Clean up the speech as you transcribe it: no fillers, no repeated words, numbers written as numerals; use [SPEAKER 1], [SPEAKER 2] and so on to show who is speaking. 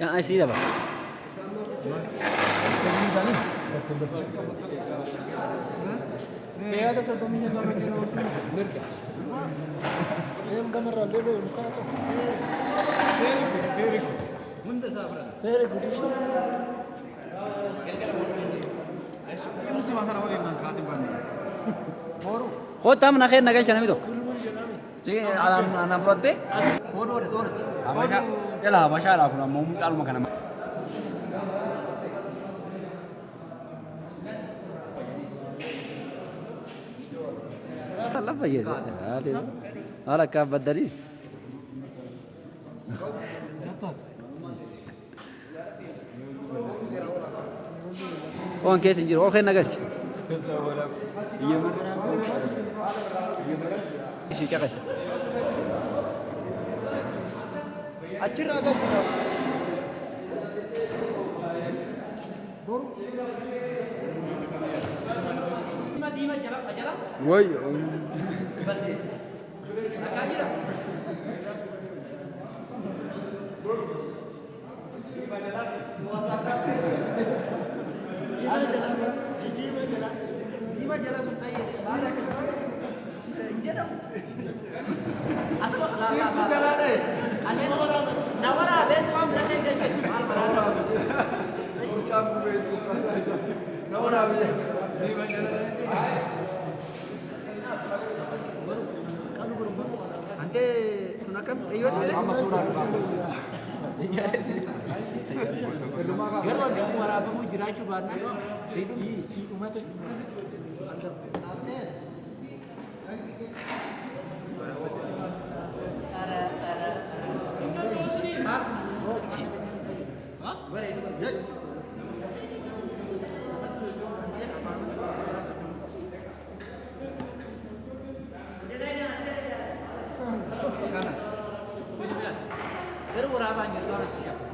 [SPEAKER 1] Yaa asii daba.
[SPEAKER 2] Deem gamarraa illee ba'e mukaasa. Very good, very good. Very good.
[SPEAKER 1] Kottaa mana kee nagalcha namni tokko.
[SPEAKER 3] Anaan fudhattee? Habashaa. Jala Habashaadha kun ammoo mucaaluma kana.
[SPEAKER 1] Lafa jedhe. Haala akka baddanii. Waan keessa hin jiru. Oo kenna galche. Ishii caqase.
[SPEAKER 2] Achirraa galchita. Boru.
[SPEAKER 3] Way.
[SPEAKER 2] Diima jala.
[SPEAKER 1] Ante tun akkam xiyyooti? Garuu wanti kun waraabamuu jiraachuu baannaan
[SPEAKER 2] Si dhumate.
[SPEAKER 1] Garuu waraabaa hin jirtu waan asii shabu.